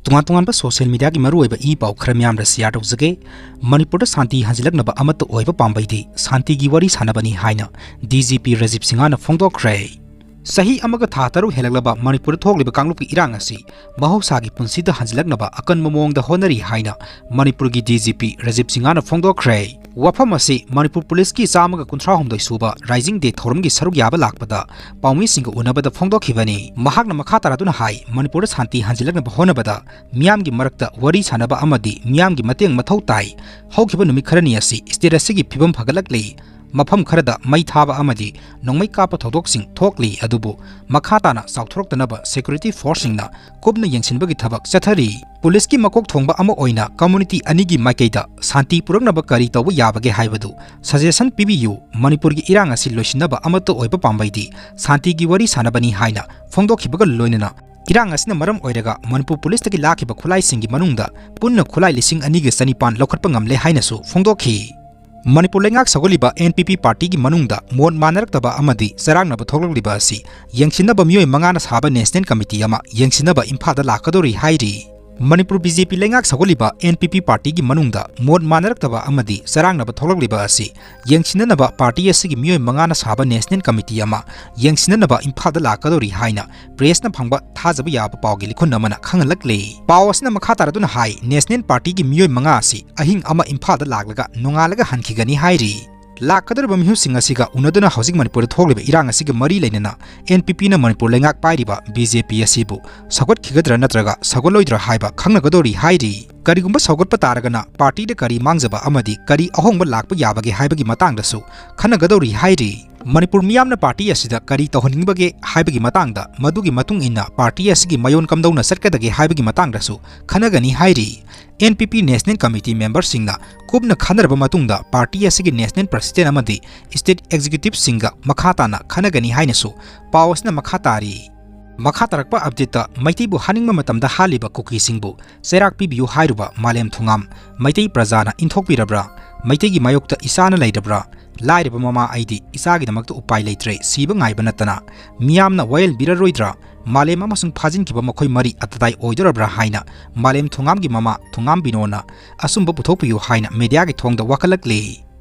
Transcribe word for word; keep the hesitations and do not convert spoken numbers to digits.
ꯇꯣꯉꯥꯟ ꯇꯣꯉꯥꯟꯕ social mediaꯒꯤ ꯃꯔꯨꯑꯣꯏꯕ ꯏ ꯄꯥꯎ ꯈꯔ ꯃꯌꯥꯝꯗ share ꯇꯧꯖꯒꯦ꯫ ꯃꯅꯤꯄꯨꯔꯗ ꯁꯥꯟꯇꯤ ꯍꯟꯖꯤꯜꯂꯛꯅꯕ ꯑꯃꯠꯇ ꯑꯣꯏꯕ ꯄꯥꯝꯕꯩꯗꯤ ꯁꯥꯟꯇꯤꯒꯤ ꯋꯥꯔꯤ ꯁꯥꯟꯅꯕꯅꯤ ꯍꯥꯏꯅ D G P ꯔꯥꯖꯤꯕ ꯁꯤꯡꯍꯅ ꯐꯣꯡꯗꯣꯛꯈ꯭ꯔꯦ꯫ ꯆꯍꯤ ꯑꯃꯒ ꯊꯥ ꯇꯔꯨꯛ ꯍꯦꯜꯂꯛꯂꯕ ꯃꯅꯤꯄꯨꯔꯗ ꯊꯣꯛꯂꯤꯕ ꯀꯥꯡꯂꯨꯞꯀꯤ ꯏꯔꯥꯡ ꯑꯁꯤ ꯃꯍꯧꯁꯥꯒꯤ ꯄꯨꯟꯁꯤꯗ ꯍꯟꯖꯤꯜꯂꯛꯅꯕ ꯑꯀꯟꯕ ꯃꯑꯣꯡꯗ ꯍꯣꯠꯅꯔꯤ ꯍꯥꯏꯅ ꯃꯅꯤꯄꯨꯔꯒꯤ D G P ꯔꯥꯖꯤꯕ ꯁꯤꯡꯍꯅ ꯐꯣꯡꯗꯣꯛꯈ꯭ꯔꯦ꯫ ꯋꯥꯐꯝ ꯑꯁꯤ ꯃꯅꯤꯄꯨꯔ ꯄꯨꯂꯤꯁꯀꯤ ꯆꯥꯝꯃꯒ ꯀꯨꯟꯊ꯭ꯔꯥ ꯍꯨꯝꯗꯣꯏ ꯁꯨꯕ Rising Day ꯊꯧꯔꯝꯒꯤ ꯁꯔꯨꯛ ꯌꯥꯕ ꯂꯥꯛꯄꯗ ꯄꯥꯎꯃꯤꯁꯤꯡꯒ ꯎꯅꯕꯗ ꯐꯣꯡꯗꯣꯛꯈꯤꯕꯅꯤ꯫ ꯃꯍꯥꯛꯅ ꯃꯈꯥ ꯇꯥꯔꯗꯨꯅ ꯍꯥꯏ, ꯃꯅꯤꯄꯨꯔꯗ ꯁꯥꯟꯇꯤ ꯍꯟꯖꯤꯜꯂꯛꯅꯕ ꯍꯣꯠꯅꯕꯗ ꯃꯤꯌꯥꯝꯒꯤ ꯃꯔꯛꯇ ꯋꯥꯔꯤ ꯁꯥꯟꯅꯕ ꯑꯃꯗꯤ ꯃꯤꯌꯥꯝꯒꯤ ꯃꯇꯦꯡ ꯃꯊꯧ ꯇꯥꯏ꯫ ꯍꯧꯈꯤꯕ ꯅꯨꯃꯤꯠ ꯈꯔꯅꯤ ꯑꯁꯤ state ꯑꯁꯤꯒꯤ ꯐꯤꯕꯝ ꯐꯒꯠꯂꯛꯂꯤ꯫ ꯃꯐꯝ ꯈꯔꯗ ꯃꯩ ꯊꯥꯕ ꯑꯃꯗꯤ ꯅꯣꯡꯃꯩ ꯀꯥꯞꯄ ꯊꯧꯗꯣꯛꯁꯤꯡ ꯊꯣꯛꯂꯤ, ꯑꯗꯨꯕꯨ ꯃꯈꯥ ꯇꯥꯅ ꯆꯥꯎꯊꯣꯔꯛꯇꯅꯕ security forceꯁꯤꯡꯅ ꯀꯨꯞꯅ ꯌꯦꯡꯁꯤꯟꯕꯒꯤ ꯊꯕꯛ ꯆꯠꯊꯔꯤ꯫ ꯄꯨꯂꯤꯁꯀꯤ ꯃꯀꯣꯛ ꯊꯣꯡꯕ ꯑꯃ ꯑꯣꯏꯅ community ꯑꯅꯤꯒꯤ ꯃꯥꯏꯀꯩꯗ ꯁꯥꯟꯇꯤ ꯄꯨꯔꯛꯅꯕ ꯀꯔꯤ ꯇꯧꯕ ꯌꯥꯕꯒꯦ ꯍꯥꯏꯕꯗꯨ suggestion ꯄꯤꯕꯤꯌꯨ꯫ ꯃꯅꯤꯄꯨꯔꯒꯤ ꯏꯔꯥꯡ ꯑꯁꯤ ꯂꯣꯏꯁꯤꯟꯅꯕ ꯑꯃꯠꯇ ꯑꯣꯏꯕ ꯄꯥꯝꯕꯩꯗꯤ ꯁꯥꯟꯇꯤꯒꯤ ꯋꯥꯔꯤ ꯁꯥꯟꯅꯕꯅꯤ ꯍꯥꯏꯅ ꯐꯣꯡꯗꯣꯛꯈꯤꯕꯒ ꯂꯣꯏꯅꯅ ꯏꯔꯥꯡ ꯑꯁꯤꯅ ꯃꯔꯝ ꯑꯣꯏꯔꯒ ꯃꯅꯤꯄꯨꯔ ꯄꯨꯂꯤꯁꯇꯒꯤ ꯂꯥꯛꯈꯤꯕ ꯈꯨꯠꯂꯥꯏꯁꯤꯡꯒꯤ ꯃꯅꯨꯡꯗ ꯄꯨꯟꯅ ꯈꯨꯠꯂꯥꯏ ꯂꯤꯁꯤꯡ ꯑꯅꯤꯒ ꯆꯅꯤꯄꯥꯟ ꯂꯧꯈꯠꯄ ꯉꯝꯂꯦ ꯍꯥꯏꯅꯁꯨ ꯐꯣꯡꯗꯣꯛꯈꯤ꯫ ꯃꯅꯤꯄꯨꯔ ꯂꯩꯉꯥꯛ ꯁꯧꯒꯠꯂꯤꯕ N P P partyꯒꯤ ꯃꯅꯨꯡꯗ ꯃꯣꯠ ꯃꯥꯟꯅꯔꯛꯇꯕ ꯑꯃꯗꯤ ꯆꯔꯥꯡꯅꯕ ꯊꯣꯛꯂꯛꯂꯤꯕ ꯑꯁꯤ ꯌꯦꯡꯁꯤꯟꯅꯕ ꯃꯤꯑꯣꯏ ꯃꯉꯥꯅ ꯁꯥꯕ National Committee ꯑꯃ ꯌꯦꯡꯁꯤꯟꯅꯕ ꯏꯝꯐꯥꯜꯗ ꯂꯥꯛꯀꯗꯧꯔꯤ ꯍꯥꯏꯔꯤ꯫ ꯃꯅꯤꯄꯨꯔ B J P ꯂꯩꯉꯥꯛ ꯁꯧꯒꯠꯂꯤꯕ N P P partyꯒꯤ ꯃꯅꯨꯡꯗ ꯃꯣꯠ ꯃꯥꯟꯅꯔꯛꯇꯕ ꯑꯃꯗꯤ ꯆꯔꯥꯡꯅꯕ ꯊꯣꯛꯂꯛꯂꯤꯕ ꯑꯁꯤ ꯌꯦꯡꯁꯤꯟꯅꯅꯕ party ꯑꯁꯤꯒꯤ ꯃꯤꯑꯣꯏ ꯃꯉꯥꯅ ꯁꯥꯕ National Committee ꯑꯃ ꯌꯦꯡꯁꯤꯟꯅꯅꯕ ꯏꯝꯐꯥꯜꯗ ꯂꯥꯛꯀꯗꯧꯔꯤ ꯍꯥꯏꯅ pressꯅ ꯐꯪꯕ ꯊꯥꯖꯕ ꯌꯥꯕ ꯄꯥꯎꯒꯤ ꯂꯤꯈꯨꯟ ꯑꯃꯅ ꯈꯪꯍꯜꯂꯛꯂꯤ꯫ ꯄꯥꯎ ꯑꯁꯤꯅ ꯃꯈꯥ ꯇꯥꯔꯗꯨꯅ ꯍꯥꯏ, National Partyꯒꯤ ꯃꯤꯑꯣꯏ ꯃꯉꯥ ꯑꯁꯤ ꯑꯍꯤꯡ ꯑꯃ ꯏꯝꯐꯥꯜꯗ ꯂꯥꯛꯂꯒ ꯅꯣꯡꯉꯥꯜꯂꯒ ꯍꯟꯈꯤꯒꯅꯤ ꯍꯥꯏꯔꯤ꯫ ꯂꯥꯛꯀꯗꯧꯔꯤꯕ ꯃꯤꯍꯨꯠꯁꯤꯡ ꯑꯁꯤꯒ ꯎꯅꯗꯨꯅ ꯍꯧꯖꯤꯛ ꯃꯅꯤꯄꯨꯔꯗ ꯊꯣꯛꯂꯤꯕ ꯏꯔꯥꯡ ꯑꯁꯤꯒ ꯃꯔꯤ ꯂꯩꯅꯅ N P Pꯅ ꯃꯅꯤꯄꯨꯔ ꯂꯩꯉꯥꯛ ꯄꯥꯏꯔꯤꯕ B J P ꯑꯁꯤꯕꯨ ꯁꯧꯒꯠꯈꯤꯒꯗ꯭ꯔꯥ ꯅꯠꯇ꯭ꯔꯒ ꯁꯧꯒꯠꯂꯣꯏꯗ꯭ꯔꯥ ꯍꯥꯏꯕ ꯈꯪꯅꯒꯗꯧꯔꯤ ꯍꯥꯏꯔꯤ꯫ ꯀꯔꯤꯒꯨꯝꯕ ꯁꯧꯒꯠꯄ ꯇꯥꯔꯒꯅ partyꯗ ꯀꯔꯤ ꯃꯥꯡꯖꯕ ꯑꯃꯗꯤ ꯀꯔꯤ ꯑꯍꯣꯡꯕ ꯂꯥꯛꯄ ꯌꯥꯕꯒꯦ ꯍꯥꯏꯕꯒꯤ ꯃꯇꯥꯡꯗꯁꯨ ꯈꯟꯅꯒꯗꯧꯔꯤ ꯍꯥꯏꯔꯤ꯫ ꯃꯅꯤꯄꯨꯔ ꯃꯤꯌꯥꯝꯅ party ꯑꯁꯤꯗ ꯀꯔꯤ ꯇꯧꯍꯟꯅꯤꯡꯕꯒꯦ ꯍꯥꯏꯕꯒꯤ ꯃꯇꯥꯡꯗ, ꯃꯗꯨꯒꯤ ꯃꯇꯨꯡ ꯏꯟꯅ party ꯑꯁꯤꯒꯤ ꯃꯌꯣꯟ ꯀꯝꯗꯧꯅ ꯆꯠꯀꯗꯒꯦ ꯍꯥꯏꯕꯒꯤ ꯃꯇꯥꯡꯗꯁꯨ ꯈꯟꯅꯒꯅꯤ ꯍꯥꯏꯔꯤ꯫ N P P National Committee memberꯁꯤꯡꯅ ꯀꯨꯞꯅ ꯈꯟꯅꯔꯕ ꯃꯇꯨꯡꯗ party ꯑꯁꯤꯒꯤ National President ꯑꯃꯗꯤ State Executiveꯁꯤꯡꯒ ꯃꯈꯥ ꯇꯥꯅ ꯈꯟꯅꯒꯅꯤ ꯍꯥꯏꯅꯁꯨ ꯄꯥꯎ ꯑꯁꯤꯅ ꯃꯈꯥ ꯇꯥꯔꯤ꯫ ꯃꯈꯥ ꯇꯥꯔꯛꯄ updateꯇ ꯃꯩꯇꯩꯕꯨ ꯍꯥꯠꯅꯤꯡꯕ ꯃꯇꯝꯗ ꯍꯥꯠꯂꯤꯕ ꯀꯨꯀꯤꯁꯤꯡꯕꯨ ꯆꯩꯔꯥꯛ ꯄꯤꯕꯤꯌꯨ ꯍꯥꯏꯔꯨꯕ ꯃꯥꯂꯦꯝ ꯊꯣꯉꯥꯝ ꯃꯩꯇꯩ ꯄ꯭ꯔꯖꯥꯅ ꯏꯟꯊꯣꯛꯄꯤꯔꯕ꯭ꯔꯥ? ꯃꯩꯇꯩꯒꯤ ꯃꯥꯌꯣꯛꯇ ꯏꯆꯥꯅ ꯂꯩꯔꯕ꯭ꯔꯥ? ꯂꯥꯏꯔꯕ ꯃꯃꯥ ꯑꯩꯗꯤ ꯏꯆꯥꯒꯤꯗꯃꯛꯇ ꯎꯄꯥꯏ ꯂꯩꯇ꯭ꯔꯦ, ꯁꯤꯕ ꯉꯥꯏꯕ ꯅꯠꯇꯅ꯫ ꯃꯤꯌꯥꯝꯅ ꯋꯥꯌꯦꯜꯕꯤꯔꯔꯣꯏꯗ꯭ꯔꯥ? ꯃꯥꯂꯦꯝ ꯑꯃꯁꯨꯡ ꯐꯥꯖꯤꯟꯈꯤꯕ ꯃꯈꯣꯏ ꯃꯔꯤ ꯑꯇꯇꯥꯏ ꯑꯣꯏꯗꯣꯔꯕ꯭ꯔꯥ ꯍꯥꯏꯅ ꯃꯥꯂꯦꯝ ꯊꯣꯉꯥꯝꯒꯤ ꯃꯃꯥ ꯊꯣꯉꯥꯝ ꯕꯤꯅꯣꯅ ꯑꯆꯨꯝꯕ ꯄꯨꯊꯣꯛꯄꯤꯌꯨ ꯍꯥꯏꯅ ꯃꯦꯗꯤꯌꯥꯒꯤ ꯊꯣꯡꯗ ꯋꯥꯀꯠꯂꯛꯂꯤ꯫